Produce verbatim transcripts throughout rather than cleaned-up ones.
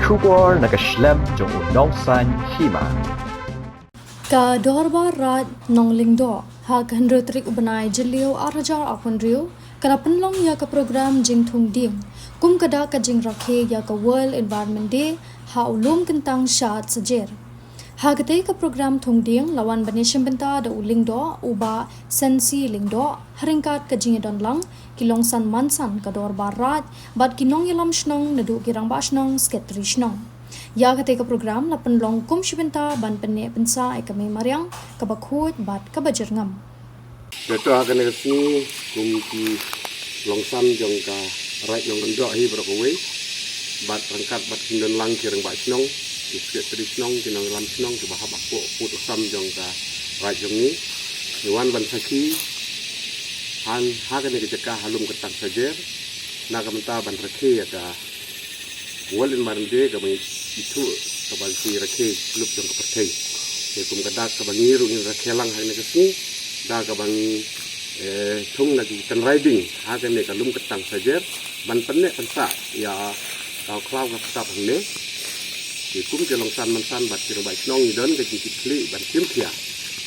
Khubor na ka shlem jong u nongsan hima. Ka Dorbar Raid Nonglyngdoh ha ka hynriew tarik u bnai Jylliew ar hajar arphew hynriew ka la pynlong ïa ka program jingthung dieng kum ka dak ka jingrakhe ïa ka World Environment Day ha u lum kyntang Shad Sajer. Ha katei ka program thung dieng la wan ban ïashim bynta da u Lyngdoh u Bah Sensi Lyngdoh, ha ryngkat ka jingïadon lang ki longsan mansan ka Dorbar Raid bad ki nongïalam shnong naduh ki rangbah shnong, sekretari shnong. Ïa katei ka program la pynlong kum shi bynta ban pynneh pynsah ïa ka mei mariang kaba khuid bad kaba jyrngam. Nangta ha kane ka sngi kum ki longsan jong ka Raid Nonglyngdoh hi baroh kawei bad ryngkat bad ki don lang ki rangbah shnong, ki sekretari shnong, ki nongïalam shnong kiba hap hapoh pud u sam jong ka Raid jong ngi, ngi wan ban sakhi ha kane ka jaka ha lum kyntang Sajer na ka bynta ban rakhe ïa ka World Environment Day kaba ngi ithuh kaba ngi rakhe khlem jong ka pyrthei. Te kum ka dak kaba ngi ruh ngin rakhe lang ha kane ka sngi da kaba ngi, eh, thung na ki tynrai dieng ha kane ka lum kyntang Sajer ban pynneh pynsah ïa ka khlaw ka pyrthei hangne. Te kum ki longsan mansan bad ki rangbah shnong ngi don ka jingkitkhlieh ban shim khia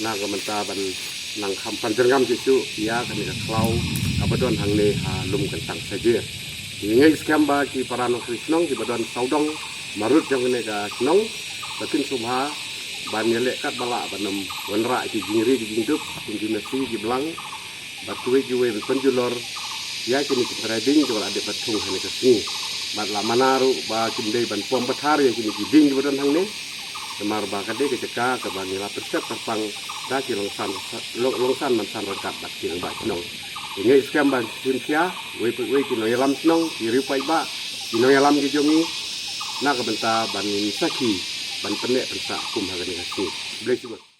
na ka bynta ban nang kham pan jyrngam shuh shuh ïa kane ka khlaw kaba don hangne ha lum kyntang Sajer. Ngi ngeit skhem ba ki para nongshong shnong kiba don sawdong marwei jong kane ka shnong ba kin sngewbha ban ïaleh katba lah ban ym wanrah ki jingri ki jingdup, ki jingmasi ki blang bad kiwei kiwei ban pynjulor ïa kine ki tynrai dieng kiba la dep ban thung ha kane ka sngi. Bad la mana ruh ba kim dei ban pom pathar ïa kine ki dieng kiba don hangne. Namar ba ka dei ka jaka kaba ngi la pynsep kyrpang da ki longsan, long-, longsan mansan ryngkat bad ki rangbah shnong. Ngi ngeit skhem ba shim khia wei pa wei ki nongïalam shnong, ki riew paidbah, ki nongïalam ki jong ngi na ka bynta ban ngin sakhi ban pynneh pynsah kum ha kane ka sngi. Bless you.